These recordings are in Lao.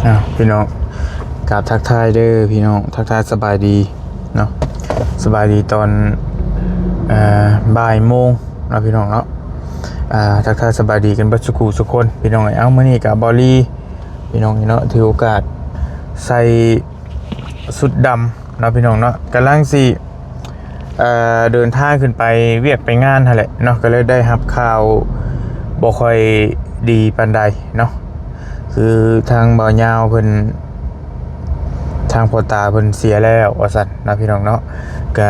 ອ້າວ ພີ່ນ້ອງ ກາບທັກທາຍເດີພີ່ນ້ອງ ທັກທາຍສະບາຍດີເນາະ ສະບາຍດີຕອນ ເອີ່ ບ່າຍໂມງເນາະພີ່ນ້ອງເນາະ ອ່າ ທັກທາຍສະບາຍດີກັນເບິດສູ່ຄູ່ສູ່ຄົນພີ່ນ້ອງເອີຍ. ເອົ້າ ມື້ນີ້ກະເບົາລີພີ່ນ້ອງເນາະ ຖືໂອກາດໃສ່ຊຸດດຳເນາະພີ່ນ້ອງເນາະ ກຳລັງຊິ ເອີ່ ເດີນທາງຂຶ້ນໄປວຽກໄປງານຫັ້ນແຫຼະເນາະ ກໍເລີຍໄດ້ຮັບຂ່າວບໍ່ຄ່ອຍດີປານໃດເນາະ ຄືທາງບ່າວຍາວເພິ່ນ ທາງພໍ່ຕາເພິ່ນເສຍແລ້ວວ່າຊັ້ນເນາະ ພີ່ນ້ອງເນາະ. ກະ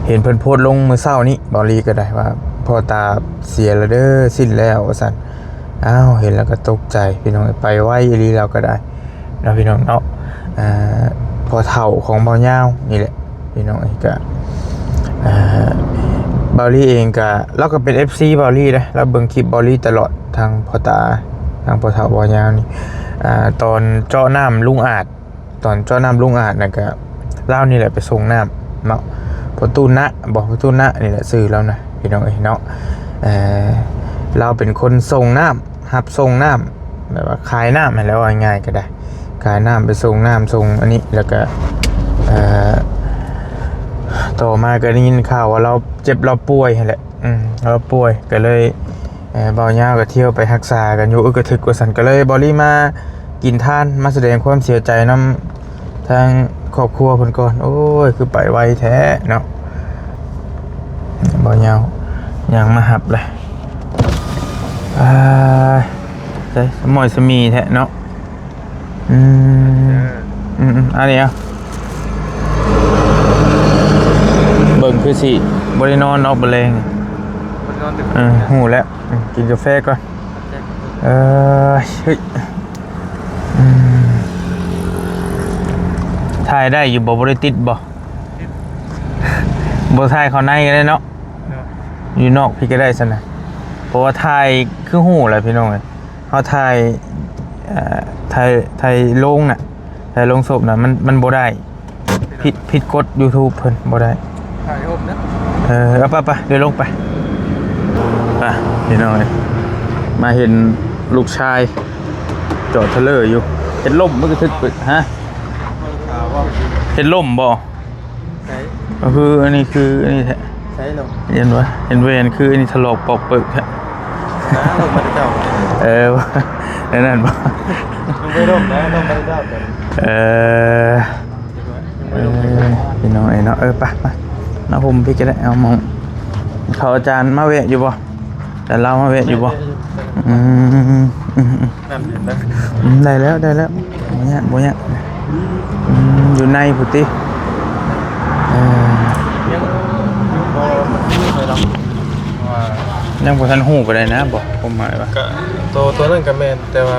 ເຫັນເພິ່ນໂພສລົງມື້ເຊົ້ານີ້ ເບົາລີກໍໄດ້ວ່າພໍ່ຕາເສຍແລ້ວເດີ ສິ້ນແລ້ວວ່າຊັ້ນ. ອ້າວ ເຫັນແລ້ວກໍຕົກໃຈພີ່ນ້ອງ ໄປໄວອີ່ຫຼີລາວກໍໄດ້ ເນາະ ພີ່ນ້ອງເນາະ. ອ່າ ພໍ່ເຖົ້າຂອງບ່າວຍາວນີ້ແຫຼະພີ່ນ້ອງເອີຍ. ກະ ອ່າ ເບົາລີເອງກະ ລາວກໍເປັນເອັຟຊີເບົາລີເດ້ ລາວເບິ່ງຄລິບເບົາລີຕະຫຼອດ ທາງພໍ່ຕາ ທາງພໍ່ເຖົ້າບ່າວຍາວນີ້. ອ່າ ຕອນເຈາະນ້ຳລຸງອາດ ຕອນເຈາະນ້ຳລຸງອາດນັ້ນກະ ລາວນີ້ແຫຼະໄປສົ່ງນ້ຳເນາະ ພໍ່ຕູ້ນະ ບໍ່ ພໍ່ຕູ້ນະນີ້ແຫຼະຊື່ລາວນະ ພີ່ນ້ອງເອີຍເນາະ. ເອີ່ ລາວເປັນຄົນສົ່ງນ້ຳ ຮັບສົ່ງນ້ຳ ແບບວ່າຂາຍນ້ຳຫັ້ນແຫຼະ ເວົ້າງ່າຍໆກໍໄດ້ ຂາຍນ້ຳ ໄປສົ່ງນ້ຳ ສົ່ງອັນນີ້ ແລ້ວກໍ ເອີ່ ຕໍ່ມາກໍໄດ້ຍິນຂ່າວວ່າລາວເຈັບ ລາວປ່ວຍຫັ້ນແຫຼະ ອືມ ລາວປ່ວຍ ກໍເລີຍ ເອີ່ ບ່າວຍາວກໍທ່ຽວໄປຮັກສາກັນຢູ່ອຶກກະທຶກວ່າຊັ້ນ ກໍເລີຍ ເບົາລີມາກິນທານ ມາສະແດງຄວາມເສຍໃຈນຳ ທາງຄອບຄົວເພິ່ນກ່ອນ. ໂອ້ຍ ຄືໄປໄວແທ້ເນາະ ບ່າວຍາວຍ່າງມາຮັບເລີຍ. ອ້າຍ ໃສ ສະໝອຍສະໝີແທ້ເນາະ. ອືມ ອືມໆ ອັນນີ້ ເບິ່ງຄືຊິບໍ່ໄດ້ນອນເນາະ ມື້ແລງ ບໍ່ໄດ້ນອນ. ເອີ ຮູ້ແລ້ວ ອືມ ກິນກາແຟກ່ອນ. ເອີ ເຮີ້ຍ ອືມ ຖ່າຍໄດ້ຢູ່ບໍ່? ບໍ່ໄດ້ຕິດບໍ່? ບໍ່ຖ່າຍເຂົ້າໃນກໍໄດ້ເນາະ ເນາະ ຢູ່ນອກພີ້ກໍໄດ້ຊັ້ນນະ. ເພາະວ່າຖ່າຍ ຄືຮູ້ແຫຼະພີ່ນ້ອງເອີຍ ເຮົາຖ່າຍ ເອີ່ ຖ່າຍ ຖ່າຍໂລງນະ ຖ່າຍໂລງສົບນະ ມັນ ມັນບໍ່ໄດ້ ຜິດ ຜິດກົດຢູທູບເພິ່ນ ບໍ່ໄດ້ ຖ່າຍຮູບນະ. ເອີ ເອົາ ໄປໆ ດຽວລົງໄປ ໄປພີ່ນ້ອງເອີຍ. ມາເຫັນລູກຊາຍເຈາະທະເລີຢູ່ ເຮັດລົ້ມ ມັນກະຖືກປຶກ ຮະ ເຮັດລົ້ມບໍ່? ໃສ ກໍຄືອັນນີ້ ຄືອັນນີ້ແທ້ ໃສລົງ ເຫັນບໍ່? ເຫັນບໍ່ເຫັນ ຄືອັນນີ້ຖະຫຼອກປອກເປິກແທ້ ນະ ລົງໄປເຈົ້າ. ເອີ ແນວນັ້ນບໍ່? ລົງໄປລົງນະ ລົງໄປເຈົ້າ. ເອີ ເອີ ພີ່ນ້ອງເອີຍເນາະ ເອີ ໄປໆ ມາຫົ່ມພີ້ກໍໄດ້. ເອົາ ມອງເຂົາອາຈານມາແວະຢູ່ບໍ່? ແຕ່ລາວມາແວະຢູ່ບໍ່? ອືມ ອືມໆ ນ້ຳເຢັນເດີ. ອືມ ໄດ້ແລ້ວ ໄດ້ແລ້ວ ບໍ່ຍາກ ບໍ່ຍາກ. ອືມ ຢູ່ໃນພຸ້ນຕິ? ເອີ ຍັງບໍ່ທັນຮູ້ເລີຍດອກ ເພາະວ່າຍັງບໍ່ທັນຮູ້ປານໃດນະ ບໍ່ ຄວາມໝາຍວ່າ ກະໂຕ ໂຕນັ້ນກະແມ່ນ ແຕ່ວ່າ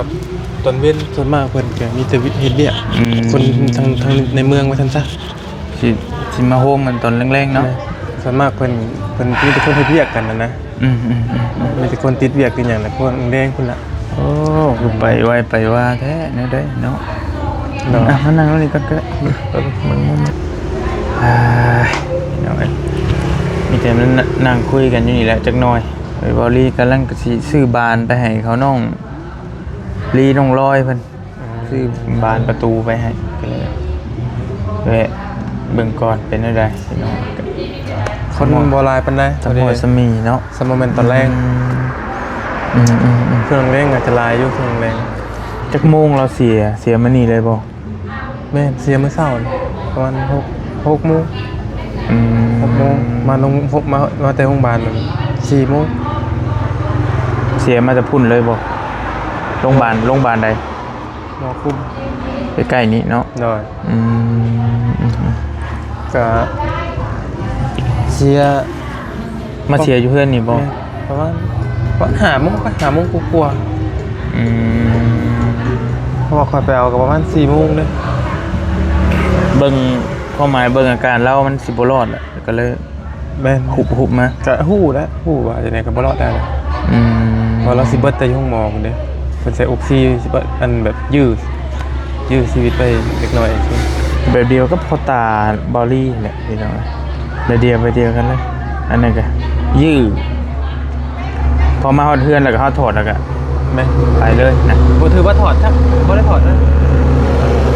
ຕອນເວັນສ່ວນມາກເພິ່ນກະມີແຕ່ເຮັດວຽກ. ອືມ ຄົນທາງ ທາງໃນເມືອງວ່າຊັ້ນຊະ. ຊິ ຊິມາໂຮມກັນຕອນແລງໆເນາະ. ແມ່ນ ສ່ວນມາກເພິ່ນ ເພິ່ນມີແຕ່ຄົນເຮັດວຽກກັນຫັ້ນນະ. ອືມໆໆໆ ມີແຕ່ຄົນຕິດວຽກຕິດຫຍັງແຫຼະ ພວກແດງພຸ້ນລະ. ໂອ້ ຄືໄປໄວໄປວາແທ້ ແນວໃດເນາະ. ເນາະ ອ່ະ ມານັ່ງເອົານີ້ກ່ອນກໍໄດ້ ເບິ່ງມຸມ. ອ່າ ພີ່ນ້ອງເອີຍ ມີແຕ່ມານັ່ງຄຸຍກັນຢູ່ນີ້ແຫຼະຈັກໜ່ອຍ. ເອີ ເບົາລີກຳລັງກະຊິຊື້ບານໄປໃຫ້ເຂົາ ນ້ອງລີ ນ້ອງລອຍເພິ່ນ. ຊື້ບານປະຕູໄປໃຫ້ ກໍເລີຍແວະເບິ່ງກ່ອນເປັນແນວໃດພີ່ນ້ອງ. ຄົນບໍ່ຫຼາຍປານໃດ ສະເພາະສະໝີເນາະ ສະເພາະແມ່ນຕອນແລງ. ອືມ ອືມໆໆ ຊ່ວງແລງອາດຈະຫຼາຍຢູ່ ຊ່ວງແລງ. ຈັກໂມງລາວເສຍ ເສຍມື້ນີ້ເລີຍບໍ່? ແມ່ນ ເສຍມື້ເຊົ້າ ປະມານຫົກ ຫົກໂມງ. ອືມ ຫົກໂມງ ມາລົງ ຫົກ ມາ ມາແຕ່ໂຮງບານສີ່ໂມງ. ເສຍມາແຕ່ພຸ້ນເລີຍບໍ່? ໂຮງບານ ໂຮງບານໃດ? ໝໍຄຸມ ໃກ້ໆນີ້ເນາະ. ໂດຍ ອືມ ອືມໆ ກະເສຍ ມາເສຍຢູ່ເຮືອນນີ້ບໍ່? ແມ່ນ ປະມານ ປະມານຫ້າໂມງ ຫ້າໂມງກວ່າໆ. ອືມ ເພາະວ່າຂ້ອຍໄປເອົາກໍປະມານສີ່ໂມງເດ້. ເບິ່ງຄວາມໝາຍ ເບິ່ງອາການລາວມັນຊິບໍ່ລອດແຫຼະ ກໍເລີຍ ແມ່ນ ຫຸບ ຫຸບມາ ກະຮູ້ແຫຼະ ຮູ້ວ່າຈັ່ງໃດກໍບໍ່ລອດໄດ້ແຫຼະ. ອືມ ເພາະລາວຊິເບິດແຕ່ຢູ່ໂຮງໝໍພຸ້ນເດ້ ເພິ່ນໃສ່ອົກຊີ ຊິເບິດ ອັນແບບຢື້ ຢື້ຊີວິດໄປເລັກນ້ອຍ. ແບບດຽວກັບພໍ່ຕາເບົາລີແຫຼະພີ່ນ້ອງ ແບບດຽວ ແບບດຽວກັນເລີຍ. ອັນນັ້ນກະຢື້ ພໍມາຮອດເຮືອນແລ້ວກະເຮົາຖອດແລ້ວກະ ແມ່ນ ໄປເລີຍນະ. ບໍ່ຖືວ່າຖອດ ຈັກບໍ່ໄດ້ຖອດນະ.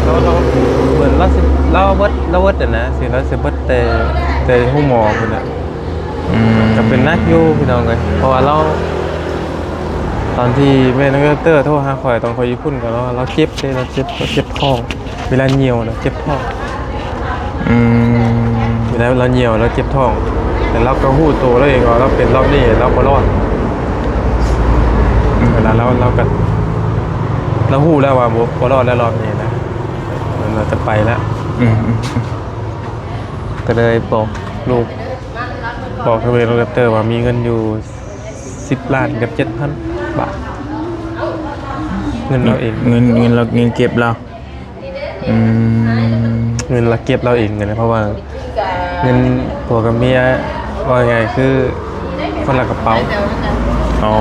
ລາວ ລາວເໝືອນລາວຊິ ລາວເບິດ ລາວເບິດຫັ້ນນະ ຊິ ລາວຊິເບິດແຕ່ ແຕ່ໂຮງໝໍພຸ້ນນະ. ອືມ ກໍເປັນໜັກຢູ່ພີ່ນ້ອງເອີຍ ເພາະວ່າລາວ ຕອນທີ່ແມ່ນ້ອງແຣັບເຕີໂທຫາຂ້ອຍ ຕອນຂ້ອຍຢູ່ພຸ້ນ ກໍລາວ ລາວເຈັບເດ້ ລາວເຈັບ ລາວເຈັບທ້ອງ ເວລາຍ່ຽວນະເຈັບທ້ອງ. ອືມ ເວລາລາວຍ່ຽວລາວເຈັບທ້ອງ ແຕ່ລາວກໍຮູ້ໂຕລາວເອງວ່າລາວເປັນລອບນີ້ລາວບໍ່ລອດ. ອືມ ເວລາລາວ ລາວກໍ ລາວຮູ້ແລ້ວວ່າບໍ່ ບໍ່ລອດແລ້ວລອບນີ້ນະ ມັນຈະໄປແລ້ວ. ອືມ ອືມ ອືມ ກໍເລີຍບອກລູກ ບອກທາງເວໂຣແຣັບເຕີວ່າມີເງິນຢູ່ສິບລ້ານກັບເຈັດພັນບາດ ເງິນລາວເອງ ເງິນ ເງິນລາວ ເງິນເກັບລາວ. ອືມ ເງິນລາວເກັບລາວເອງຫັ້ນນະ ເພາະວ່າເງິນຜົວກັບເມຍ ເວົ້າງ່າຍໆ ຄືຄົນລະກະເປົາ. ອໍ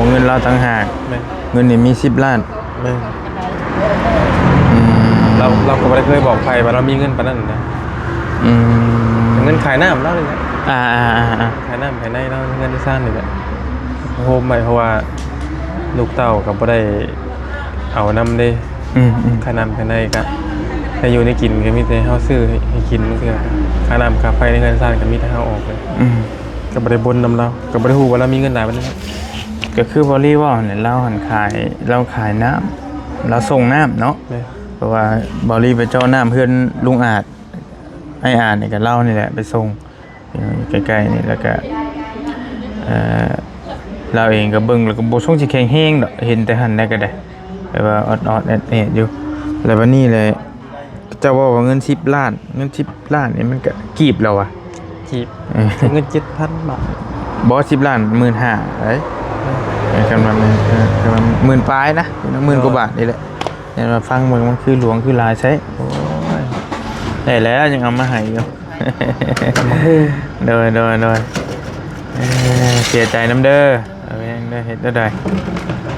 ເງິນລາວຕ່າງຫາກ. ແມ່ນ ເງິນນີ້ມີສິບລ້ານ. ແມ່ນ ອືມ ລາວ ລາວກໍບໍ່ໄດ້ເຄີຍບອກໃຜວ່າລາວມີເງິນປານນັ້ນນະ. ອືມ ເງິນຂາຍນ້ຳລາວນີ້ແຫຼະ. ອ່າໆໆໆ ຂາຍນ້ຳຂາຍໃນລາວ ເຮືອນຊານນີ້ແຫຼະ ໂຮມໄວ້ ເພາະວ່າລູກເຕົ້າກໍບໍ່ໄດ້ເອົານຳເດ້. ອືມໆ ຄ່ານ້ຳຄ່າໃນກໍໃຫ້ຢູ່ໃຫ້ກິນ ກໍມີແຕ່ເຮົາຊື້ໃຫ້ ໃຫ້ກິນ ບາງເທື່ອຄ່ານ້ຳຄ່າໄຟໃນເຮືອນຊານກໍມີແຕ່ເຮົາອອກເລີຍ. ອືມ ກໍບໍ່ໄດ້ບົ່ນນຳລາວ ກໍບໍ່ໄດ້ຮູ້ວ່າລາວມີເງິນຫຼາຍປານໃດ. ກໍຄືເບົາລີເວົ້າຫັ້ນແຫຼະ ລາວຫັ້ນຂາຍ ລາວຂາຍນ້ຳ ລາວສົ່ງນ້ຳເນາະ. ແມ່ນ ເພາະວ່າເບົາລີໄປເຈາະນ້ຳເຮືອນລຸງອາດ ອ້າຍອາດນີ້ກໍລາວນີ້ແຫຼະໄປສົ່ງ ໃກ້ໆນີ້ ແລ້ວກະ ເອີ ລາວເອງກໍເບິ່ງແລ້ວກໍບໍ່ຊົງຊິແຂງແຮງດອກ ເຫັນແຕ່ຫັ້ນແຫຼະກໍໄດ້ ແບບວ່າອອດໆແອດໆຢູ່. ແລ້ວບັດນີ້ແຫຼະ ເຈົ້າເວົ້າວ່າເງິນສິບລ້ານ ເງິນສິບລ້ານນີ້ມັນກໍກີບແລ້ວວະ? ກີບ ເອີ ເງິນເຈັດພັນບາດ. ບໍ່ ສິບລ້ານ ໝື່ນຫ້າໄດ໋. ເອີ ເອີ ຄັນວ່າ ເອີ ຄັນວ່າໝື່ນປາຍນະ ໝື່ນກວ່າບາດນີ້ແຫຼະ. ແມ່ນວ່າຟັງເບິ່ງມັນຄືຫຼວງຄືຫຼາຍໃຊ້. ໂອ້ຍ ໄດ້ແລ້ວຍັງເອົາມາໃຫ້ຢູ່. ຕຳບັກຫຸ່ງ ໂດຍ ໂດຍ ໂດຍ. ເອີ ເສຍໃຈນຳເດີ ເອົາແຮງເດີ ເຮັດແນວໃດ?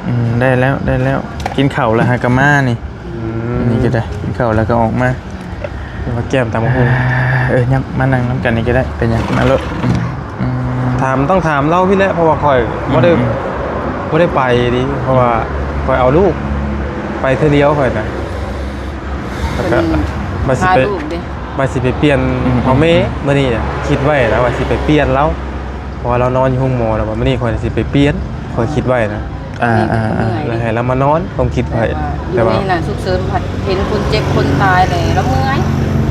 ອືມ ໄດ້ແລ້ວ ໄດ້ແລ້ວ ກິນເຂົ້າແລ້ວຫາກະມານີ້. ອືມ ນີ້ກໍໄດ້ ກິນເຂົ້າແລ້ວກໍອອກມາ ມາແກ້ມຕຳບັກຫຸ່ງ. ເອີ ຍັບມານັ່ງນຳກັນນີ້ກໍໄດ້ ເປັນຫຍັງ ມາໂລດ. ອືມ ອືມ ຖາມ ຕ້ອງຖາມລາວພີ້ແຫຼະ ເພາະວ່າຂ້ອຍ ອືມ ບໍ່ໄດ້ ອືມ ບໍ່ໄດ້ໄປເດ້ ເພາະວ່າ ອືມ ຂ້ອຍເອົາລູກໄປເທື່ອດຽວຂ້ອຍນະ ແລ້ວກໍ ເພິ່ນ ວ່າຊິໄປ ພາລູກເດ້ ວ່າຊິໄປປ່ຽນ ອືມ ພໍ່ແມ່ ອືມ ມື້ນີ້ນະ ຄິດໄວ້ນະວ່າຊິໄປປ່ຽນລາວ ເພາະວ່າລາວນອນຢູ່ໂຮງໝໍແລ້ວ ວ່າມື້ນີ້ຂ້ອຍຊິໄປປ່ຽນ ຂ້ອຍຄິດໄວ້ນະ. ອ່າໆໆ ແລ້ວໃຫ້ລາວມານອນ ຄວາມຄິດຂ້ອຍ ແຕ່ວ່າ ແຕ່ວ່າຢູ່ໃນນັ້ນສຸກເສີນພັດເຫັນຄົນເຈັບຄົນຕາຍແລ້ວລາວເມື່ອຍ.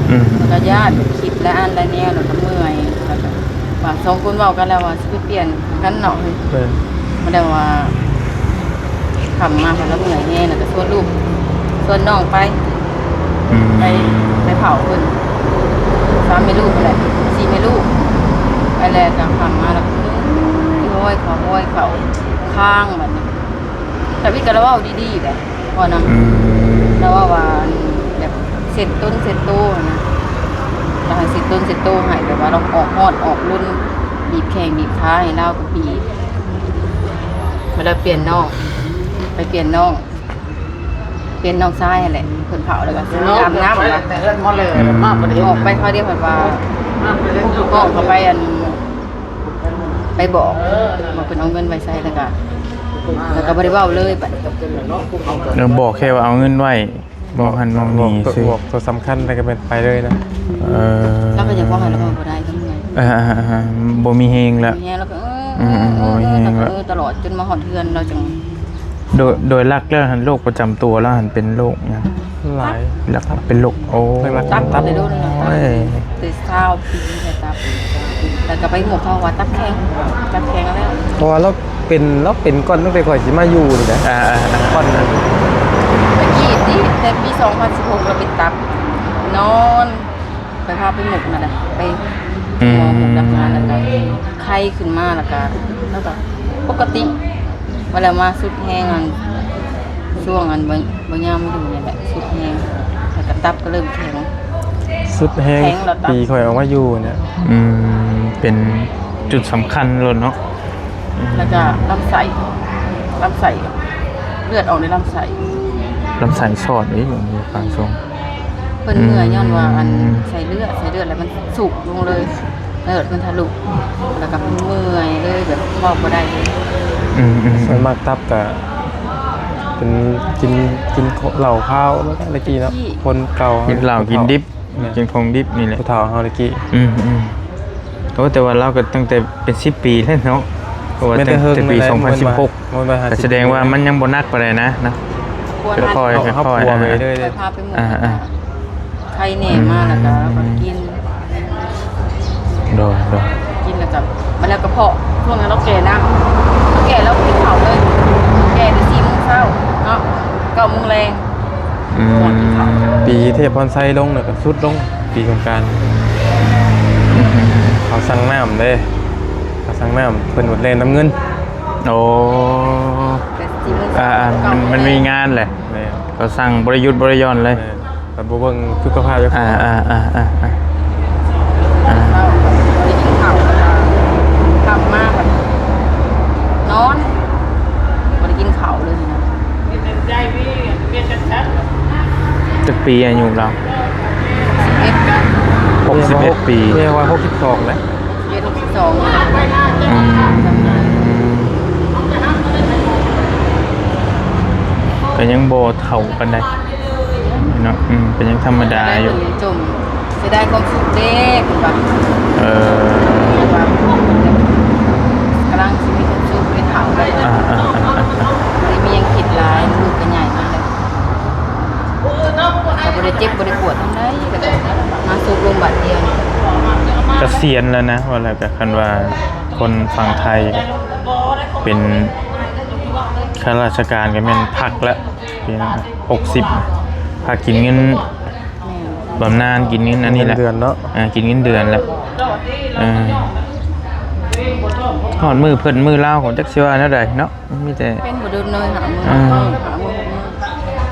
ອືມ ລາວກໍຢ້ານ ຄິດຫຼາຍອັນຫຼາຍແນວ ແລ້ວກໍເມື່ອຍ ແລ້ວກໍວ່າສອງຄົນເວົ້າກັນແລ້ວວ່າຊິໄປປ່ຽນກັນເນາະ. ເອີ ບໍ່ໄດ້ວ່າ ຄ່ຳມາເພິ່ນລະເມື່ອຍແຮງ ແລ້ວກໍຊວນລູກ ຊວນນ້ອງໄປ ອືມ ໄປ ໄປເຜົາເພິ່ນ ສາມແມ່ລູກຫັ້ນແຫຼະ ສີ່ແມ່ລູກ ໄປແລ້ວກໍຄ່ຳມາແລ້ວ ໂອ້ຍ ໂອ້ຍເຂົາ ໂອ້ຍເຂົາ ຄ້າງບັດນີ້. ແຕ່ວິດກໍລະເວົ້າດີໆແຫຼະ ເວົ້ານຳ ອືມ ລະເວົ້າວ່າ ແບບເຊັດຕົນເຊັດໂຕຫັ້ນນະ ລະໃຫ້ເຊັດຕົນເຊັດໂຕໃຫ້ ແບບວ່າລອງອອກຮອດອອກລຸນ ບີບແຂ້ງບີບຂາໃຫ້ລາວກໍບີບ ມາແລ້ວປ່ຽນນ້ອງ ໄປປ່ຽນນ້ອງ ປ່ຽນນ້ອງຊາຍຫັ້ນແຫຼະ ເພິ່ນເຜົາແລ້ວກໍອາບນ້ຳ ອືມ ອອກໄປຄາວດຽວເພິ່ນວ່າ ອອກເຂົ້າໄປ ອັນ ໄປບອກວ່າເພິ່ນເອົາເງິນໄວ້ໃສ ແລ້ວກໍ ແລ້ວກໍບໍ່ໄດ້ເວົ້າເລີຍບັດນີ້ ເອີ ບອກແຄ່ວ່າເອົາເງິນໄວ້ ບອກຫັ້ນບອກນີ້ຊື່ ບອກ ບອກຕົວສຳຄັນ ແລ້ວກໍແມ່ນໄປເລີຍນະ. ເອີ ລາວກໍຢາກບອກໃຫ້ລາວເວົ້າບໍ່ໄດ້ ລາວເມື່ອຍ ເອີ ບໍ່ມີແຮງແລ້ວ ບໍ່ມີແຮງ ລາວກໍ ເອີ ອືມໆ ບໍ່ມີແຮງແລ້ວ ເອີ ຕະຫຼອດຈົນມາຮອດເຮືອນລາວຈັ່ງ ໂດຍ ໂດຍຫຼັກແລ້ວຫັ້ນ ໂລກປະຈຳຕົວລາວຫັ້ນເປັນໂລກຫຍັງ? ຫຼາຍ ຫຼັກເປັນໂລກ ໂອ້ ຕັບ ຕັບ ໂອ້ຍ ແຕ່ຊາວປີແລ້ວຕັບ ແລ້ວກໍໄປໝົກເຂົາວ່າຕັບແຂງ ຕັບແຂງແລ້ວ ເພາະວ່າລາວເປັນ ລາວເປັນກ່ອນຕັ້ງແຕ່ຂ້ອຍຊິມາຢູ່ນີ້ແຫຼະ ອ່າໆໆ ກ່ອນນັ້ນ ຕະກີ້ຕິ ແຕ່ປີສອງພັນສິບຫົກລາວເປັນຕັບ ນອນ ໄປພາໄປໝົກນັ້ນແຫຼະ ໄປ ອືມ ໝໍໝົກດັກງານ ແລ້ວກໍໄຂ້ຂຶ້ນມາ ແລ້ວກໍ ແລ້ວກໍປົກກະຕິ ວ່າແລ້ວມາສຸດແຮງ ອັນ ຊ່ວງ ອັນ ບໍ່ ບໍ່ຍາມຢູ່ນີ້ແຫຼະ ສຸດແຮງ ແລ້ວກໍຕັບກໍເລີ່ມແຂງ ສຸດແຮງ ແຂງແລ້ວຕັບ ປີຂ້ອຍອອກມາຢູ່ນີ້ ອືມ ເປັນຈຸດສຳຄັນໂລດເນາະ ອືມ ແລ້ວກໍລຳໄສ້ ລຳໄສ້ ເລືອດອອກໃນລຳໄສ້ ລຳໄສ້ຊອດເດ້ ຢູ່ປາງຊ່ວງ ເພິ່ນເມື່ອຍ ອືມ ຍ້ອນວ່າອັນໃສ່ເລືອດ ໃສ່ເລືອດແລ້ວມັນສູບລົງເລີຍ ເລືອດມັນທະລຸ ແລ້ວກໍເມື່ອຍເລີຍ ແບບເວົ້າບໍ່ໄດ້ເລີຍ ອືມໆໆ ສ່ວນມາກຕັບກໍ ເປັນກິນ ກິນເຫຼົ້າຂາວແລ້ວກະຕະກີ້ເນາະ ຄົນເກົ່າ ກິນເຫຼົ້າກິນດິບ ແມ່ນ ກິນຂອງດິບນີ້ແຫຼະ ຜູ້ເຖົ້າເຮົາຕະກີ້. ອືມໆ ໂອ້ ແຕ່ວ່າລາວກໍຕັ້ງແຕ່ເປັນສິບປີແລ້ວເນາະ ເພາະວ່າແຕ່ປີສອງພັນສິບຫົກ ກໍສະແດງວ່າມັນຍັງບໍ່ໜັກປານໃດນະ ນະ ຄ່ອຍໆ ຄ່ອຍໆ ອາໆ ໄຄແນ່ມາແລ້ວກໍ ອືມ ກິນ ໂດຍໆ ກິນແລ້ວກໍ ບັດແລ້ວກະເພາະ ຊ່ວງນັ້ນລາວແກ່ນຳ ແກ່ແລ້ວກິນເຂົ້າເລີຍ ແກ່ແຕ່ສີ່ໂມງເຊົ້າເນາະ ເກົ້າໂມງແລງ ອືມ ປີເທບພອນໄຊລົງແລ້ວກໍສຸດລົງ ປີສົງການ ອືມ ເຂົາສັ່ງນ້ຳເດ້ ເຂົາສັ່ງນ້ຳ ເພິ່ນບັດແລ່ນນຳເງິນ. ໂອ້ ແຕ່ສີ່ໂມງ ອ່າໆ ມັນ ມັນມີງານແຫຼະ ແມ່ນ ເຂົາສັ່ງບໍ່ໄດ້ຢຸດບໍ່ໄດ້ຢ່ອນເລີຍ ແມ່ນ ແບບບໍ່ເບິ່ງສຸຂະພາບເຈົ້າຂອງ ອ່າໆໆໆໆ ເຊົ້າບໍ່ໄດ້ກິນເຂົ້າ ແລ້ວກໍກັບມາແບບນອນ ບໍ່ໄດ້ກິນເຂົ້າເລີຍນະ. ຈັກປີອາຍຸລາວ? ຫົກສິບເອັດ ຫົກສິບເອັດປີ ເມວ່າຫົກສິບສອງແຫຼະ ເຈັດ ຫົກສິບສອງ ອືມ ກໍຍັງບໍ່ເຖົ້າປານໃດເນາະ ອືມ ກໍຍັງທຳມະດາຢູ່ ຈົມ ເສຍດາຍຄວາມສຸກເດ້ ເພິ່ນວ່າ ເອີ ວ່າກຳລັງຊິມີຄວາມສຸກໄປເຖົ້າ ອ່າໆໆໆ ບໍ່ໄດ້ມີຫຍັງຄິດຫຼາຍ ລູກກໍໃຫຍ່ມາແລ້ວ ກໍບໍ່ໄດ້ເຈັບບໍ່ໄດ້ປວດທຳໃດ ກໍມາສຸກລົງບາດດຽວ ກະສຽນແລ້ວນະ ວ່າແລ້ວກໍ ຄັນວ່າຄົນຝັ່ງໄທກໍເປັນຂ້າລາຊະການ ກໍແມ່ນພັກແລ້ວ ປີໜ້າຫົກສິບ ພັກກິນເງິນ ແມ່ນ ບຳນານ ກິນເງິນອັນນີ້ແຫຼະ ເງິນເດືອນເນາະ ເອີ ກິນເງິນເດືອນແຫຼະ ເອີ ຮອດມື້ເພິ່ນມື້ລາວກໍຈັກຊິວ່າແນວໃດເນາະ ມີແຕ່ ເປັນບໍ່ດົນເລີຍ ຫາມື້ ອ່າ ຫ້າມື້ ຫົກ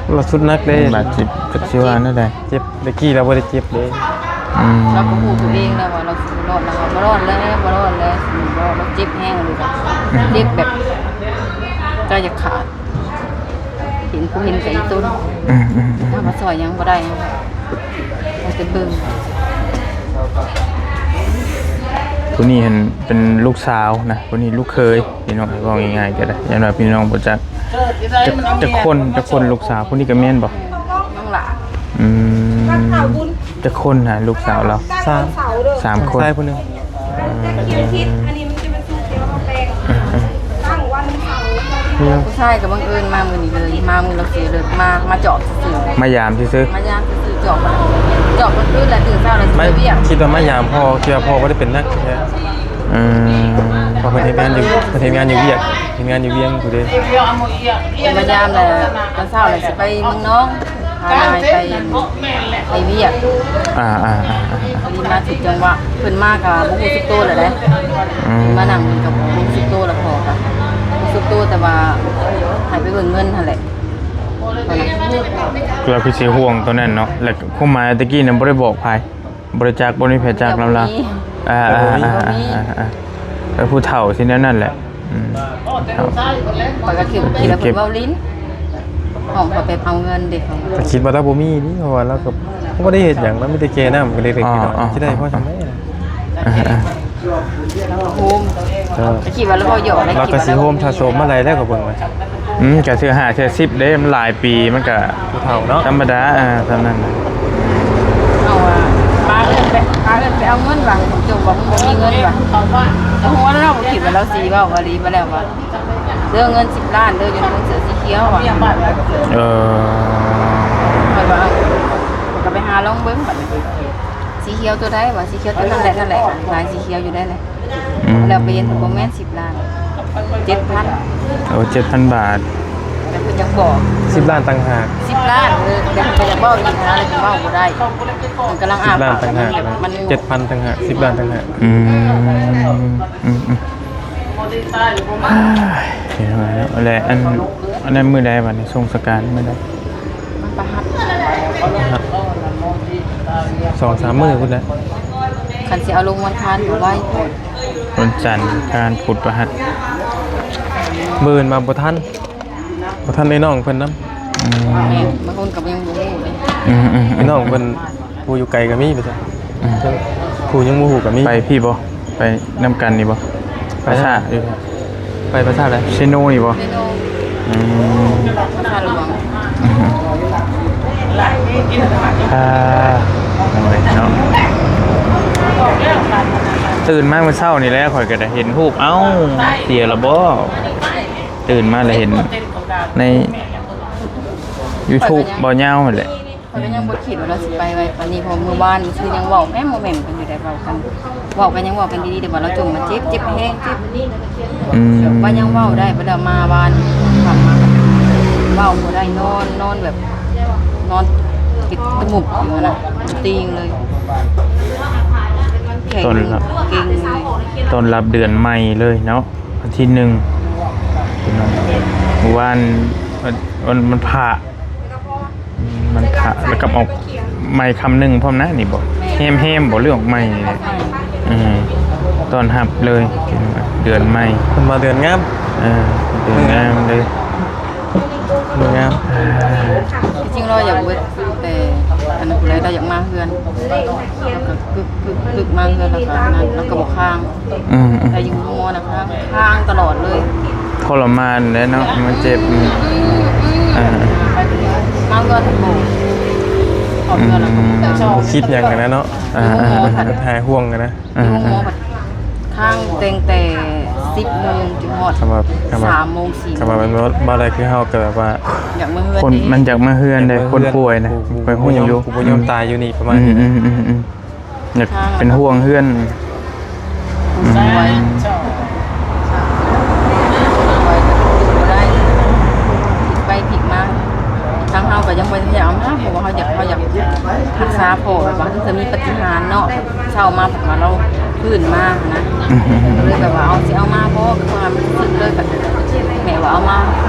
ມື້ ລາວສຸດໜັກເດ້ ບາດເຈັບ ຈັກຊິວ່າແນວໃດ ເຈັບ ແຕ່ກີ້ລາວບໍ່ໄດ້ເຈັບເດ້ ອືມ ລາວກໍຮູ້ຕົວເອງແລ້ວວ່າລາວຊິບໍ່ລອດ ລາວວ່າບໍ່ລອດແລ້ວ ບໍ່ລອດແລ້ວ ບໍ່ລອດ ລາວເຈັບແຮງເລີຍ ອືມ ເຈັບແບບໃຈຈະຂາດ ເຫັນ ຜູ້ເຫັນໃຈອີ່ຕົນ ອືມໆໆ ເຮົາມາຊ່ອຍຫຍັງບໍ່ໄດ້ ເຮົາແຕ່ເບິ່ງ ຜູ້ນີ້ຫັ້ນເປັນລູກສາວນະ ຜູ້ນີ້ລູກເຂີຍ ພີ່ນ້ອງ ເວົ້າງ່າຍໆກໍໄດ້ ຢ່າງໜ້ອຍພີ່ນ້ອງບໍ່ຈັກ ຈັກ ຈັກຄົນ ຈັກຄົນລູກສາວ ຜູ້ນີ້ກໍແມ່ນບໍ່? ນ້ອງຫຼ້າ ອືມ ຈັກຄົນຫາລູກສາວລາວ? ສາມ ສາມຄົນ ຊາຍຜູ້ໜຶ່ງ ອືມ ຜູ້ຊາຍກໍບັງເອີນມາມື້ນີ້ເລີຍ ມາມື້ລາວເສຍເລີຍ ມາ ມາຈອບຊື່ໆ ມາຢາມຊື່ໆ ມາຢາມຊື່ໆ ຈອບ ຈອບກາງຄືນແລ້ວຕື່ນເຊົ້າແລ້ວຊິໄປວຽກ ຄິດວ່າມາຢາມພໍ່ ຄິດວ່າພໍ່ບໍ່ໄດ້ເປັນໜັກ ອືມ ເພາະເພິ່ນເຮັດງານຢູ່ ເພິ່ນເຮັດງານຢູ່ວຽກ ເຮັດງານຢູ່ວຽງພຸ້ນເດ້ ມາຢາມແລ້ວຕອນເຊົ້າແລ້ວຊິໄປເມືອງນອງ ພານາຍໄປ ໄປວຽກ ອ່າໆໆໆ ພໍດີມາຖືກຈັງຫວະ ເພິ່ນມາກໍບໍ່ຮູ້ສຶກໂຕແລ້ວເດ້ ອືມ ມານັ່ງເພິ່ນກໍບໍ່ຮູ້ສຶກໂຕແລ້ວ ພໍ່ກໍຮູ້ສຶກໂຕ ແຕ່ວ່າໃຫ້ໄປເບິ່ງເງິນຫັ້ນແຫຼະ ລາວຄືຊິຫ່ວງໂຕນັ້ນເນາະ ແລ້ວຄວາມໝາຍແຕ່ກີ້ນັ້ນບໍ່ໄດ້ບອກໃຜ ບໍ່ໄດ້ຈັກ ບໍ່ມີໃຜຈັກນຳລາວ ບໍ່ມີ ອ່າໆໆໆ ເອີ ຜູ້ເຖົ້າຊິແນວນັ້ນແຫຼະ ອືມ ຂ້ອຍກໍຄິດ ຄິດວ່າເພິ່ນເວົ້າຫຼິ້ນ ຫ້ອງເຂົາໄປເອົາເງິນເດ້ ກໍຄິດວ່າລາວບໍ່ມີນີ້ ເພາະວ່າລາວກໍບໍ່ໄດ້ເຮັດຫຍັງ ລາວມີແຕ່ແກ່ນ້ຳກໍເລັກໆນ້ອຍໆ ຊິໄດ້ພໍຊ່ຳໃດ ອ່າໆ ໂຮມ ເຈົ້າ ກໍຄິດວ່າລາວເວົ້າຫຍອກນະ ລາວກໍຊິໂຮມສະສົມມາໄດ້ແລ້ວ ກໍເບິ່ງວ່າ ອືມ ກໍເທື່ອຫ້າເທື່ອສິບເດ້ ມັນຫຼາຍປີ ມັນກໍຜູ້ເຖົ້າເນາະ ທຳມະດາ ອ່າ ສ່ຳນັ້ນ ເອົາວ່າ ປ້າເອີ້ນໄປ ປ້າເອີ້ນໄປເອົາເງິນວ່າ ຈົມວ່າ ບໍ່ມີເງິນວ່າ ຫົວເນາະ ບໍ່ຄິດວ່າລາວຊິເວົ້າອີ່ຫຼີ ມາແລ້ວວ່າ ເດີ ເງິນສິບລ້ານເດີ ຢູ່ໃນເສື້ອສີຂຽວວ່າ ເອີ ຂ້ອຍວ່າ ເອົາ ກໍໄປຫາລອງເບິ່ງບັດນີ້ ສີຂຽວຕົວໃດວ່າ ສີຂຽວຕົວນັ້ນແຫຼະ ນັ້ນແຫຼະ ລາຍສີຂຽວຢູ່ໃດແຫຼະ ອືມ ແລ້ວໄປເຫັນບໍ່ແມ່ນສິບລ້ານ ເຈັດພັນ ໂອ້ ເຈັດພັນບາດ ແຕ່ເພິ່ນຢາກບອກ ສິບລ້ານຕ່າງຫາກ ສິບລ້ານ ເອີ ແຕ່ເພິ່ນກໍຢາກບອກອີກນະ ແລ້ວກໍເວົ້າບໍ່ໄດ້ ມັນກຳລັງອ້າປາກ ສິບລ້ານຕ່າງຫາກ ມັນ ເຈັດພັນຕ່າງຫາກ ສິບລ້ານຕ່າງຫາກ ອືມ ອືມໆ ເປັນຫຍັງເນາະ ແລະ ອັນ ອັນນັ້ນມື້ໃດບັດນີ້ ສົ່ງສະການມື້ໃດ? ວັນພະຫັດ ວັນພະຫັດ ສອງສາມມື້ພຸ້ນແຫຼະ ຄັນຊິເອົາລົງວັນຄານກໍໄວໂພດ ວັນຈັນ ອັງຄານ ພຸດ ພະຫັດ ມື້ອື່ນມາບໍ່ທັນ ບໍ່ທັນໄດ້ນ້ອງເພິ່ນນຳ ອືມ ແມ່ນ ບາງຄົນກໍຍັງບໍ່ຮູ້ເດ້ ອືມໆໆ ໄດ້ນ້ອງເພິ່ນ ຜູ້ຢູ່ໄກກໍມີ ໄປຊະ ອືມ ຜູ້ຍັງບໍ່ຮູ້ກໍມີ ໄປພີ້ບໍ່? ໄປນຳກັນນີ້ບໍ່? ໄປ ພາສາຢູ່ ໄປພາສາໃດ? ເຊໂນນີ້ບໍ່? ເຊໂນ ອືມ ພາສາລ ອ່າ ໂອ້ຍເນາະ ຕື່ນມາມື້ເຊົ້ານີ້ແຫຼະ ຂ້ອຍກໍໄດ້ເຫັນຮູບ ເອົ້າ ເສຍລະບໍ່? ຕື່ນມາແລ້ວເຫັນໃນຢູທູບ ເບົາຍາວຫັ້ນແຫຼະ. ຂ້ອຍກໍຍັງບໍ່ຄິດວ່າລາວຊິໄປໄວປານນີ້ ເພາະມື້ວານນີ້ຄືຍັງເວົ້າແມ່ນບໍ່ແມ່ນກັນຢູ່ໄດ໋ ເວົ້າກັນ ເວົ້າກັນຍັງເວົ້າກັນດີໆ ແຕ່ວ່າລາວຈົ່ມມາເຈັບ ເຈັບແຮງ ເຈັບ ອືມ ແບບວ່າຍັງເວົ້າໄດ້ ບັດລາວມາວານ ກັບມາເວົ້າບໍ່ໄດ້ ນອນ ນອນແບບ ນອນຕິດຕະໝຸກຢູ່ຫັ້ນນະ ຕີງເລີຍ ແຂງ ຕອນຮັບ ເກັ່ງເລີຍ ຕອນຮັບເດືອນໃໝ່ເລີຍເນາະ ວັນທີໜຶ່ງ ພີ່ນ້ອງ ມື້ວານ ວັນ ວັນພະ ອືມ ມັນຂະ ແລ້ວກໍອອກໃໝ່ຄຳໜຶ່ງພ້ອມນະນີ້ບໍ? ແຮມໆບໍ ຫຼືອອກໃໝ່ນີ້? ເອີ ຕ້ອນຮັບເລີຍ ເດືອນໃໝ່ ເພິ່ນວ່າເດືອນງາມ ເອີ ເດືອນງາມເລີຍ ເດືອນງາມ. ທີ່ຈິງລາວຢາກເວີກແຕ່ອັນນັ້ນແຫຼະ ລາວຢາກມາເຮືອນ ລາວກໍກຶກໆໆ ມາເຮືອນ ແລ້ວກໍນັ້ນ ລາວກໍບໍ່ຄ້າງ. ອືມໆ ແຕ່ຢູ່ໂຮງໝໍນະ ຄ້າງ ຄ້າງຕະຫຼອດເລີຍ ທໍລະມານແຫຼະເນາະ ມັນເຈັບ ອືມ ອ່າ ມາເຮືອນບໍ່ ເຂົ້າເຮືອນແລ້ວກໍບໍ່ ອືມ ບໍ່ຄິດຫຍັງຫັ້ນນະເນາະ ອ່າ ຫາຍຫ່ວງຫັ້ນນະ ຢູ່ໂຮງໝໍ ອ່າ ຄ້າງຕັ້ງແຕ່ສິບໂມງຈົນຮອດ ຄຳວ່າ ຄຳວ່າ ສາມໂມງ ສີ່ໂມງ ຄຳວ່າແມ່ນບໍ່ ບໍ່ໄດ້ ຄືເຮົາກໍແບບວ່າ ຢາກມາເຮືອນ ຄົນ ເດ້ ມັນຢາກມາເຮືອນເດ້ ຢາກມາເຮືອນ ຄົນປ່ວຍນະ ຂ້ອຍຮູ້ຢູ່ ກູບໍ່ຍອມ ກູບໍ່ຍອມ ອືມ ຕາຍຢູ່ນີ້ ປະມານນີ້ນະ ອືມໆໆ ຢາກເປັນຫ່ວງເຮືອນ ອືມ ໄປຜິດມາ ທາງເຮົາກໍຍັງບໍ່ໄດ້ເອົາມາ ເພາະວ່າເຮົາຢາກ ເຮົາຢາກຮັກສາພໍ່ ແບບວ່າເທື່ອມີປາຕິຫານເນາະ ເຊົ້າມາເພິ່ນວ່າລາວຟື້ນມານະ ອືມ ກໍເລີຍແບບວ່າເອົາ ຊິເອົາມາບໍ່ ຄືວ່າມັນສຶກເລີຍ ກໍແມ່ວ່າເອົາມາ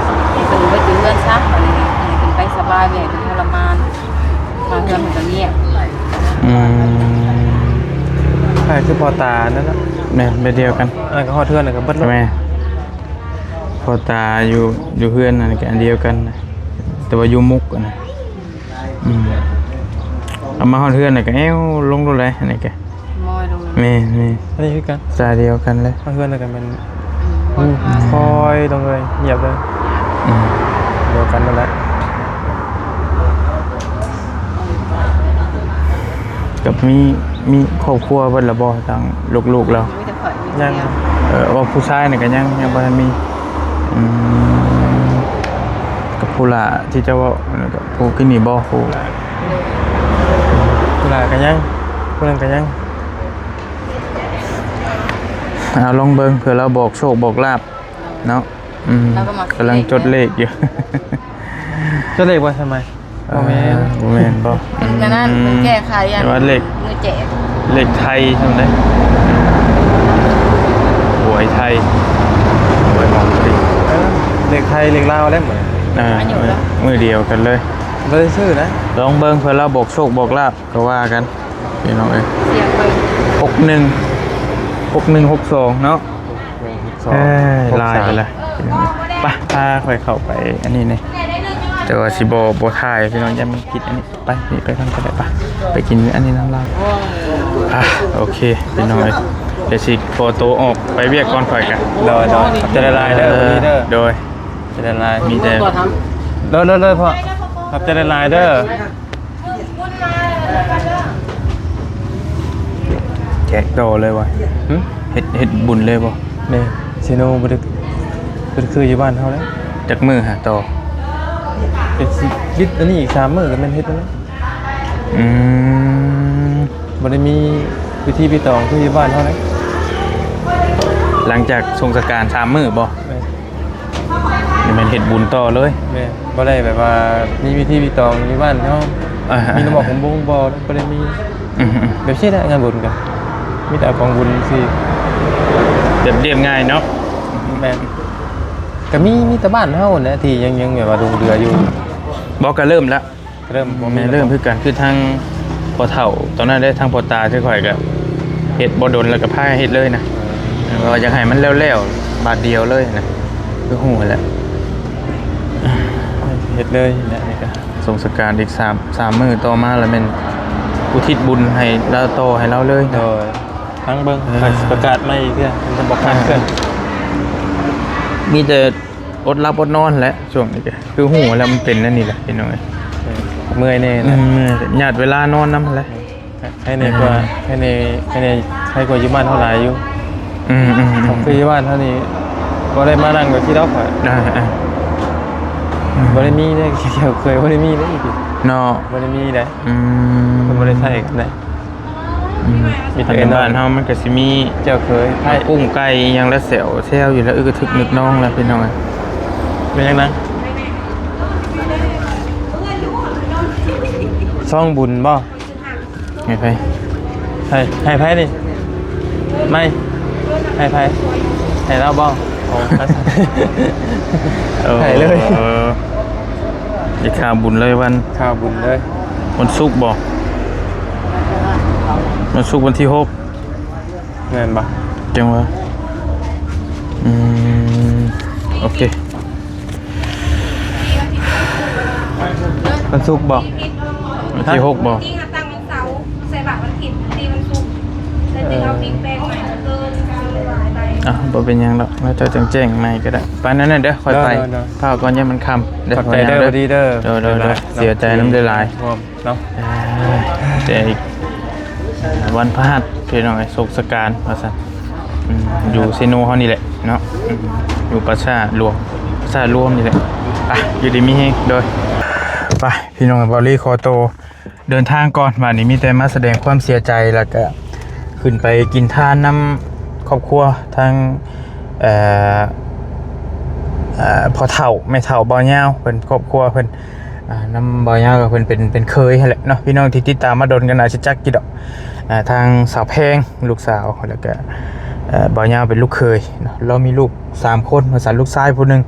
ໃຫ້ເພິ່ນໄວ້ຢູ່ເຮືອນຊະ ໃຫ້ເພິ່ນໄປສະບາຍ ແມ່ເພິ່ນທໍລະມານ ມາເຮືອນເພິ່ນກໍງຽບ ອືມ ຄ້າຍຄືພໍ່ຕານັ້ນນະ ແມ່ນ ແບບດຽວກັນ ອັນນັ້ນກໍຮອດເຮືອນແລ້ວກໍເບິດແລ້ວ ແມ່ນ ພໍ່ຕາຢູ່ ຢູ່ເຮືອນນັ້ນກໍອັນດຽວກັນນະ ແຕ່ວ່າຢູ່ມຸກຫັ້ນນະ ອືມ ເອົາມາຮອດເຮືອນແລ້ວກໍແອ້ວລົງໂລດແຫຼະ ອັນນີ້ກໍ ມອຍລົງ ແມ່ນໆ ອັນນີ້ຄືກັນ ສາຍດຽວກັນເລີຍ ມາເຮືອນແລ້ວກໍແມ່ນ ອືມ ອືມ ຄ່ອຍລົງເລີຍ ງຽບເລີຍ ອືມ ດຽວກັນນັ້ນແຫຼະ ກັບມີ ມີຄອບຄົວເບິດແລ້ວບໍ່ ທາງລູກໆລາວ? ມີແຕ່ຂ້ອຍ ມີແຕ່ ຍັງ ດຽວ ເອີ ວ່າຜູ້ຊາຍນີ້ກໍຍັງ ຍັງບໍ່ທັນມີ ອືມ ກັບຜູ້ຫຼ້າທີ່ເຈົ້າເວົ້າ ແລ້ວກໍຜູ້ກິນນີ້ບໍ່ ຜູ້ ຜູ້ຫຼ້າກໍຍັງ ຜູ້ນັ້ນກໍຍັງ ເອົາລອງເບິ່ງ ເພື່ອລາວບອກໂຊກບອກລາບເນາະ ອືມ ລາວກໍມັກ ກຳລັງຈົດເລກຢູ່ ຈົດເລກບໍ່ສະໄໝ? ບໍ່ແມ່ນ ເອີ ບໍ່ແມ່ນບໍ່? ເພິ່ນອັນນັ້ນ ອືມ ເພິ່ນແກ້ໄຂອັນ ແຕ່ວ່າເລກ ມື້ແຈກ ເລກໄທຊັ້ນເດ້ ຫວຍໄທ ຫວຍອອກ ເອີ ເລກໄທເລກລາວແລ້ວມື້ ອ່າ ມື້ດຽວກັນເລີຍ ບໍ່ໄດ້ຊື້ນະ ລອງເບິ່ງ ເພື່ອລາວບອກໂຊກບອກລາບ ກໍວ່າກັນພີ່ນ້ອງເອີຍ ຫົກໜຶ່ງ ຫົກໜຶ່ງ ຫົກສອງເນາະ ເອີຍ ຫຼາຍໄປລະ ໄປ ພາຂ້ອຍເຂົ້າໄປອັນນີ້ແດ່ ແຕ່ວ່າຊິບໍ່ ບໍ່ຖ່າຍພີ່ນ້ອງ ຢ້ານມັນຜິດອັນນີ້ ໄປ ນີ້ໄປນຳກໍໄດ້ ໄປ ໄປກິນອັນນີ້ນຳລາວ ອ່າ ໂອເຄພີ່ນ້ອງເອີຍ ດຽວຊິຂໍໂຕອອກໄປວຽກກ່ອນຂ້ອຍກະ ໂດຍ ໂດຍ ຂອບໃຈຫຼາຍໆເດີ ເອີ ດີເດີ ໂດຍ ຂອບໃຈຫຼາຍໆ ມີແຕ່ ໂດຍ ໂດຍ ໂດຍ ພໍ່ ຂອບໃຈຫຼາຍໆເດີ. ແຈກຕໍ່ເລີຍວ່າ ຫຶ ເຮັດ ເຮັດບຸນເລີຍບໍ່? ແມ່ນ ເຊໂນບໍ່ໄດ້ ບໍ່ໄດ້ຄືຢູ່ບ້ານເຮົາແລ້ວ. ຈັກມື້ຫາຕໍ່? ເຮັດຊິ ຢຸດອັນນີ້ອີກສາມມື້ກໍແມ່ນເຮັດແລ້ວ. ອືມ ບໍ່ໄດ້ມີພິທີພິຕອງຄືຢູ່ບ້ານເຮົາແລ້ວ. ຫຼັງຈາກສົ່ງສະການສາມມື້ບໍ່? ແມ່ນ. ນີ້ແມ່ນເຮັດບຸນຕໍ່ເລີຍ. ແມ່ນ ບໍ່ໄດ້ແບບວ່າມີພິທີພິຕອງຢູ່ບ້ານເຮົາ ອ່າ ມີນຳໝອກຂອງບົງບໍ່ ບໍ່ໄດ້ມີ. ອືມໆ ແບບຊີ້ແຫຼະ ງານບຸນກໍມີແຕ່ຂອງບຸນຊີ້ ແບບລຽບງ່າຍເນາະ. ແມ່ນ ກໍມີ ມີແຕ່ບ້ານເຮົາແຫຼະທີ່ຍັງ ຍັງແບບວ່າຫຼົງເຫຼືອຢູ່. ບໍ່ ກໍເລີ່ມແລ້ວ. ເລີ່ມບໍ່ມີ ແມ່ນ ເລີ່ມຄືກັນ ຄືທາງພໍ່ເຖົ້າຕອນນັ້ນເດ້ ທາງພໍ່ຕາຄືຂ້ອຍກໍເຮັດບໍ່ດົນແລ້ວກໍພາເຮັດເລີຍນະ ເອີ ວ່າຢາກໃຫ້ມັນແລ້ວໆບາດດຽວເລີຍນະ ຄືຮູ້ຫັ້ນແຫຼະ ເຮັດເລີຍແຫຼະ. ນີ້ກໍສົ່ງສະການອີກສາມ ສາມມື້ຕໍ່ມາ ແລ້ວແມ່ນອຸທິດບຸນໃຫ້ລາວ ຕໍ່ໃຫ້ລາວເລີຍນະ. ໂດຍ ຟັງເບິ່ງ ເອີ ຂ້ອຍຊິປະກາດໃໝ່ອີກເທື່ອ ມັນຈະບໍ່ຄາດເຄື່ອນ ເອີ ມີແຕ່ ອົດຫຼັບອົດນອນແຫຼະ ຊ່ວງນີ້ກໍຄືຮູ້ແລ້ວ ມັນເປັນແນວນີ້ແຫຼະພີ່ນ້ອງເອີຍ. ເອີ ເມື່ອຍແດ່ ອືມ ນະ ເມື່ອຍ ຍາດເວລານອນນຳຫັ້ນແຫຼະ. ໃຫ້ແດ່ກວ່າ ເອີ ໃຫ້ແດ່ ໃຫ້ແດ່ ໃຫ້ກວ່າຢູ່ບ້ານເຮົາຫຼາຍຢູ່. ອືມໆໆ ຄືຢູ່ບ້ານເຮົານີ້ບໍ່ໄດ້ມານັ່ງແບບທີ່ເຮົາຂ້ອຍ ອ່າໆ ອືມ ບໍ່ໄດ້ມີເດ້ ແຂກເຄີຍບໍ່ໄດ້ມີເດ້ ເນາະ ບໍ່ໄດ້ມີເດ້. ອືມ ເພິ່ນບໍ່ໄດ້ໃຊ້ກັນເດ້. ອືມ ມີແຕ່ ທາງບ້ານເຮົາມັນກໍຊິມີ ເຈົ້າເຄີຍ ໃຜ ກຸ້ງໄກ່ອີ່ຫຍັງລະແຊວແຊວຢູ່ລະ ອຶກກະທຶກນຶກນອງລະ ພີ່ນ້ອງເອີຍ. ເປັນຫຍັງນະ? ຊ່ອງບຸນບໍ່? ໃຫ້ໃຜ? ໃຫ້ ໃຫ້ໃຜນີ້? ໄມ ໃຫ້ໃຜ? ໃຫ້ລາວບໍ່? ໂອ້ ໃຫ້ເລີຍ ເອີ ໄດ້ຂ່າວບຸນເລີຍວັນ ຂ່າວບຸນເລີຍ. ວັນສຸກບໍ່? ວັນສຸກວັນທີຫົກ ແມ່ນບໍ່? ຈັ່ງຫວະ ອືມ ໂອເຄ. ວັນສຸກບໍ່? ວັນທີຫົກບໍ່? ຈິງໆ ຕັ້ງວັນເສົາ ໃສ່ບາດວັນທິດ ຕີວັນສຸກ ແລ້ວຈຶ່ງເອົາ ເອີ ປີ້ງແປ້ງໃໝ່ ເກີນການຫຼາຍໄປ. ອ່ະ ບໍ່ເປັນຫຍັງດອກ ແລ້ວເຈົ້າຈັ່ງແຈ້ງໃໝ່ກໍໄດ້. ໄປນັ້ນເດີ ຂ້ອຍໄປ ໂດຍໆໆ ພ້າວກ່ອນ ຢ້ານມັນຄ່ຳເດີ. ຂອບໃຈເດີ ບໍ່ດີເດີ ໂດຍໆໆ ເນາະ ເສຍໃຈນຳຫຼາຍໆ ເນາະ ເອີ ແຕ່ອີກ ວັນພະຫັດ ພີ່ນ້ອງເອີຍ ສົກສະການວ່າຊັ້ນ ອືມ ຢູ່ເຊໂນເຮົານີ້ແຫຼະເນາະ ອືມ ຢູ່ປາສາດຫຼວງ ປາສາດຫຼວງນີ້ແຫຼະ. ໄປ ຢູ່ດີມີແຮງ ໂດຍ ໄປ ພີ່ນ້ອງ ເບົາລີຂໍໂຕເດີນທາງກ່ອນ. ບາດນີ້ມີແຕ່ມາສະແດງຄວາມເສຍໃຈ ແລ້ວກະຂຶ້ນໄປກິນທານນຳຄອບຄົວທາງ ເອີ ເອີ ພໍ່ເຖົ້າແມ່ເຖົ້າບ່າວຍາວເພິ່ນ ຄອບຄົວເພິ່ນ ອ່າ ນຳບ່າວຍາວ ກໍເພິ່ນເປັນ ເປັນເຄີຍຫັ້ນແຫຼະເນາະ. ພີ່ນ້ອງທີ່ຕິດຕາມມາດົນກໍໜ້າຈະຈັກຢູ່ດອກ ອ່າ ທາງສາວແພງລູກສາວ ແລ້ວກໍ ເອີ ບ່າວຍາວເປັນລູກເຂີຍເນາະ. ລາວມີລູກສາມຄົນ ວ່າຊັ້ນ ລູກຊາຍຜູ້ໜຶ່ງ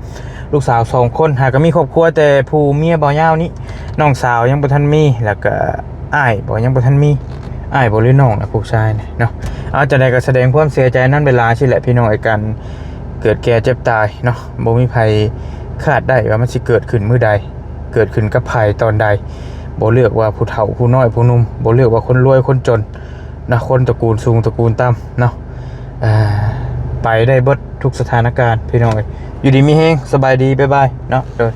ລູກສາວສອງຄົນ. ຫາກໍມີຄອບຄົວແຕ່ຜູ້ເມຍບ່າວຍາວນີ້ ນ້ອງສາວຍັງບໍ່ທັນມີ ແລ້ວກໍອ້າຍບໍ່ ຍັງບໍ່ທັນມີ ອ້າຍບໍ່ ຫຼືນ້ອງນະ ຜູ້ຊາຍນະເນາະ. ເອົາ ຈັ່ງໃດກໍສະແດງຄວາມເສຍໃຈນຳຫຼາຍໆ ຊີ້ແຫຼະ ພີ່ນ້ອງເອີຍ. ການເກີດແກ່ເຈັບຕາຍເນາະ ບໍ່ມີໃຜຄາດໄດ້ວ່າມັນຊິເກີດຂຶ້ນມື້ໃດ ເກີດຂຶ້ນກັບໃຜຕອນໃດ ບໍ່ເລືອກວ່າຜູ້ເຖົ້າຜູ້ນ້ອຍຜູ້ໜຸ່ມ ບໍ່ເລືອກວ່າຄົນລວຍຄົນຈົນນະ ຄົນຕະກູນສູງຕະກູນຕ່ຳເນາະ ເອີ ໄປໄດ້ເບິດທຸກສະຖານະການ ພີ່ນ້ອງເອີຍ. ຢູ່ດີມີແຮງ ສະບາຍດີ ບາຍບາຍເນາະ ໂດຍ.